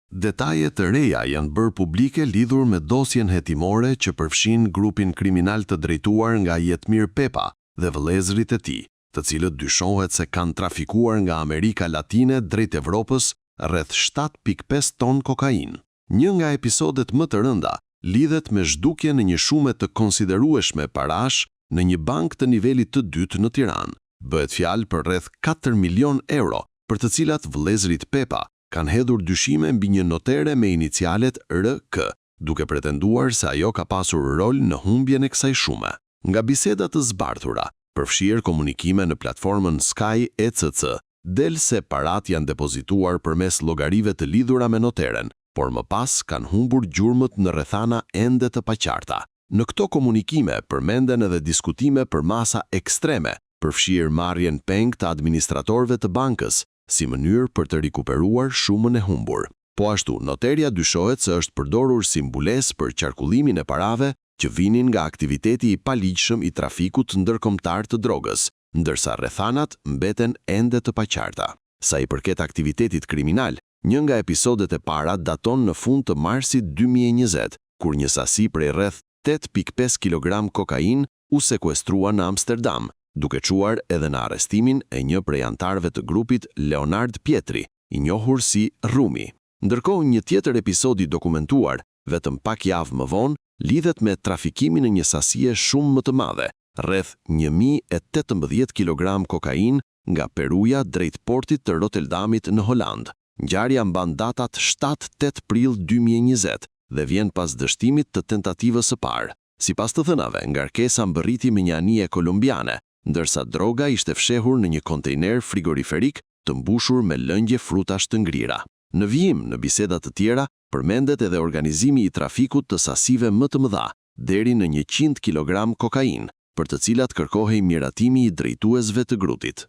Detaje të reja janë bërë publike lidhur me dosjen hetimore që përfshin grupin kriminal të drejtuar nga Jetmir Pepa dhe vëllezërit e tij, të cilët dyshohet se kanë trafikuar nga Amerika Latine drejt Evropës rreth 7,5 ton kokainë. Një nga episodet më të rënda lidhet me zhdukjen e një shume të konsiderueshme parash në një bankë të nivelit të dytë në Tiranë. Bëhet fjalë për rreth 4 milion euro, për të cilat vëllezërit Pepa kanë hedhur dyshime mbi një notere me inicialet RK, duke pretenduar se ajo ka pasur rol në humbjen e kësaj shume. Nga biseda të zbardhura, përfshirë komunikime në platformën Sky ECC, del se paratë janë depozituar përmes llogarive të lidhura me noteren, por më pas kanë humbur gjurmët në rrethana ende të paqarta. Në këto komunikime përmenden edhe diskutime për masa ekstreme, përfshirë marrjen peng të administratorëve të bankës, si mënyrë për të rikuperuar shumën e humbur. Po ashtu, noterja dyshohet se është përdorur si mbulesë për qarkullimin e parave që vinin nga aktiviteti i paligjshëm i trafikut ndërkombëtar të drogës, ndërsa rrethanat mbeten ende të paqarta. Sa i përket aktivitetit kriminal, një nga episodet e para daton në fund të marsit 2020, kur një sasi prej rreth 8.5 kg kokainë u sekuestrua në Amsterdam, duke çuar edhe në arrestimin e një prej anëtarëve të grupit Leonard Pietri, i njohur si Rumi. Ndërkohë, një tjetër episod i dokumentuar, vetëm pak javë më vonë, lidhet me trafikimin e një sasie shumë më të madhe, rreth 1018 kg kokainë nga Peruja drejt portit të Rotterdamit në Holandë. Ngjarja mban datat 7-8 prill 2020 dhe vjen pas dështimit të tentativës së parë. Sipas të thënave, ngarkesa mbërriti me një anije kolumbiane, ndërsa droga ishte fshehur në një kontejner frigoriferik të mbushur me lëngje frutash të ngrira. Në vijim, në biseda të tjera, përmendet edhe organizimi i trafikut të sasive më të mëdha, deri në 100 kg kokainë, për të cilat kërkohej miratimi i drejtuesve të grupit.